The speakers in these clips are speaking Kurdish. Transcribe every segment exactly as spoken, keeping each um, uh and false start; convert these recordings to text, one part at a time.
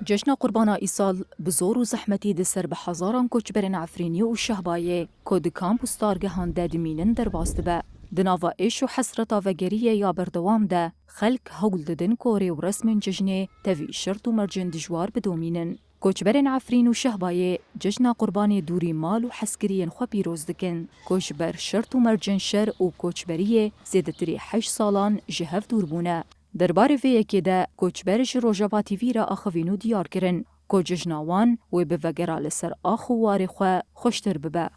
Cejna Qurbana îsal bi zor û zehmetî di ser bi hezaran koçberên Efrînî û Şehbayê ku di kamp û stargehan de dimînin derbas dibe. Di nava êş û hesreta vegeriyê ya berdewam de xelk hewl didin ku rê û resmên cejnê tevî şert û mercên dijwar bidomînin. Koçberên Efrîn û Şehbayê cejna Qurbanê dûrî mal û hezkiriyên xwe pîroz dikin ku ji ber şert û mercên şer û koçberiyê zêdetirî heşt salan ji hev dûr bûne. Derbarê vê yekê de koçber ji Rojava T V re axivîn û diyar kirin ku cejna wan wê bi vegera li ser ax û warê xwe xweştir bibe.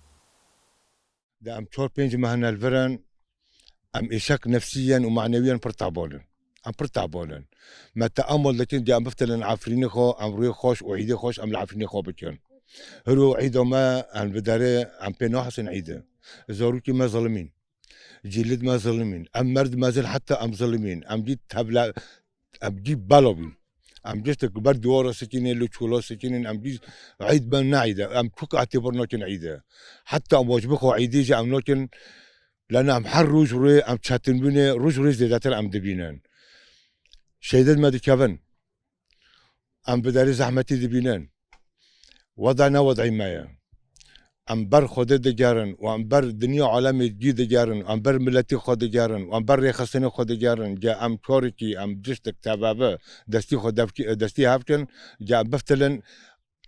De em çar pênc meh hene li vir in, em êşek nefsî yen û manewiyen pir teban in. Em pir teban in. Me teamal dikin, de em biftilin Efrînê xwe, em rûyê xweş û îdê xweş em li Efrînê xwe bikin. Hiro îda me em bi derê, em pê nahesin îd e. Zarokê me zilimîn. Cîlid me zilimîn. Em merd mezin heta em zilimîn. Em dî tevle, em dî bela bîn. Em ciştek ber diwara sikînê, li çola sikînên, em dî îd me ne îd e. Em çûk etê bir nakin îd e. Heta em wacibê xwe îdê jî em nakin, lena em her roj rê em çetinbûnê, roj rê zêdetir em dibînin. Şehîdên me dikevin. Em bi derê zehmetî dibînin. Weda ne wedayî me ye. Em ber Xwedê digerin û em ber dinya alemê cî digerin, em ber miletî xwe digerin û em ber rêxistinê xwe digerin. Ge em karekî, em ciştek teveve destî xwe devkî-, destî hev kin, ge em biftilin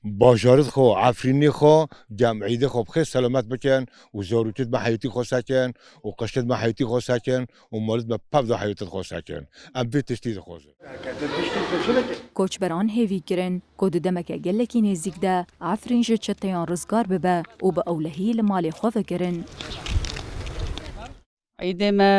bajarê xwe, Efrînê xwe, ge em îdê xwe bi xêr selamet bikin û zarokêt me heyetî xwe sekin û qiştêt me heyetî xwe sekin û malit me pev de heyetît xwe sekin. Em vê tiştî dixwazin. Koçberan hêvî kirin ku di demeke gelekî nêzîk de Efrîn ji çeteyan rizgar bibe û bi ewlehî li malê xwe vegerin. Îdê me,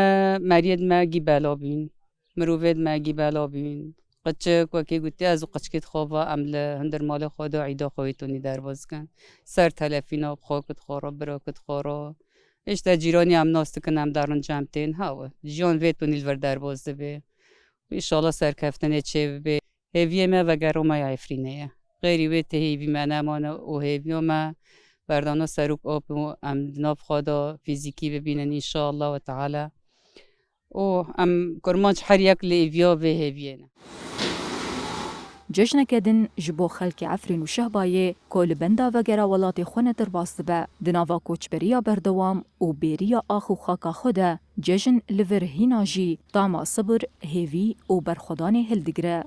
meriyêd me gî bela bîn, mirovêd me gî bela bîn. Qiçik, wekî gotî ez û qiçkêd xwe ve em li hundir malê xwe de îda xwe wê tonî derbas dikin. Ser telefîna bi xwe kit xwe re, bira kit xwe re. Îşte cîranî em nas dikin, em derin cem tên. Hawe, jiyan vê tonî li vir derbas dibe. Înşallah serkeftinê çê bibe. Hêviyê me vegeroma ya Efrînê ye. Xêrî wê tê hêvî me nemane û hêviya me berdana serok ap û em di nav xwe de fîzîkî bibînin înşallah we teala. Û em kurmanc her yek li hêviya vê hêviyê ne. Cejneke din ji bo xelkê Efrîn û Şehbayê ku li benda vegera welatê xwe ne derbas dibe, di nava koçberiya berdewam û bêriya ax û xaka xwe de cejn li vir hîna jî tama sibir, hêvî û berxwedanê hildigire.